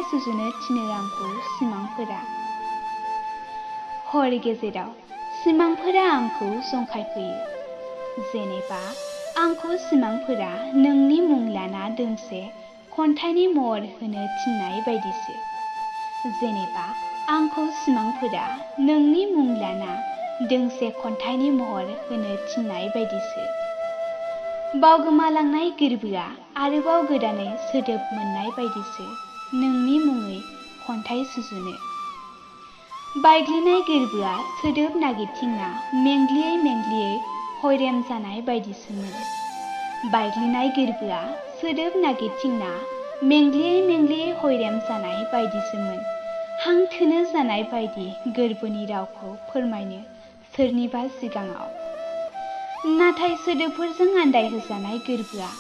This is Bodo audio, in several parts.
सुजुनो थिनो आंखौ सिमांफोरा। हर गेजेराव सिमांफोरा आंखौ जंखायफैयो। जेनेबा आंखौ सिमांफोरा नोंनि मुं लाना दोंसे खन्थाइनि महर होनो थिननाय बायदिसो। जेनेबा आंखौ सिमांफोरा नोंनि मुं लाना दोंसे खन्थाइनि महर होनो थिननाय बायदिसो। बावगोमालांनाय गोरबोआ आरोबाव गोदानै सोदोब मोननाय बायदिसो नोंनि मुङै खन्थाइ सुजुनो। बायग्लिनाय गोरबोआ सोदोब नागिरथिंना मेंग्लियै मेंग्लियै हयरेम जानाय बायदिसोमोन। बायग्लिनाय गोरबोआ सोदोब नागिरथिंना मेंग्लियै मेंग्लियै हयरेम जानाय बायदिसोमोन। हां थोनो जानाय बायदि गोरबोनि रावखौ फोरमायनो सोरनिबा सिगाङाव। नाथाय सोदोबफोरजों आन्दायहोजानाय गोरबोआ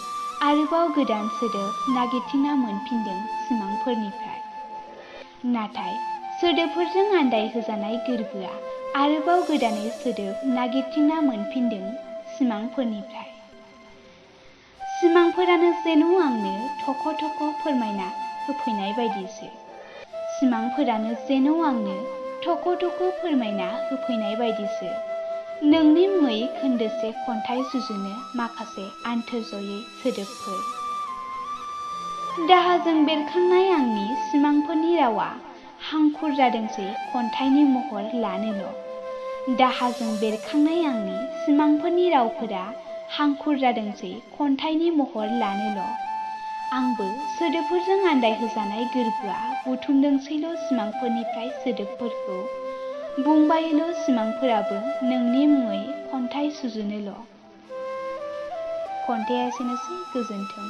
आरोबाव गोदान सोदोब नागिरथिंना मोनफिनदों सिमांफोरनिफ्राय। नाथाय सोदोबफोरजों आन्दायहोजानाय गोरबोआ आरोबाव गोदानै सोदोब नागिरथिंना मोनफिनदों सिमांफोरनिफ्राय। सिमांफोरानो जेन' आंनो थख' थख' फोरमायना होफैनाय बायदिसो। सिमांफोरानो जेन' आंनो थख' थख' फोरमायना होफैनाय बायदिसो नोंनि मुङै खोन्दोसे खन्थाइ सुजुनो माखासे आन्थोरजयै सोदोबफोर। दाहाजों बेरखांनाय आंनि सिमांफोरनि रावा हांखुर जादोंसै खन्थाइनि महर लानोल'। दाहाजों बेरखांनाय आंनि सिमांफोरनि रावफोरा हांखुर जादोंसै खन्थाइनि महर लानोल'। आंबो सोदोबफोरजों आन्दायहोजानाय गोरबोआ बुथुमदोंसैल' सिमांफोरनिफ्राय सोदोबफोरखौ। बुंबायोल' सिमांफोराबो नोंनि मुङै खन्थाइ सुजुनोल'। खन्थाइया एसेनोसै, गोजोन्थों।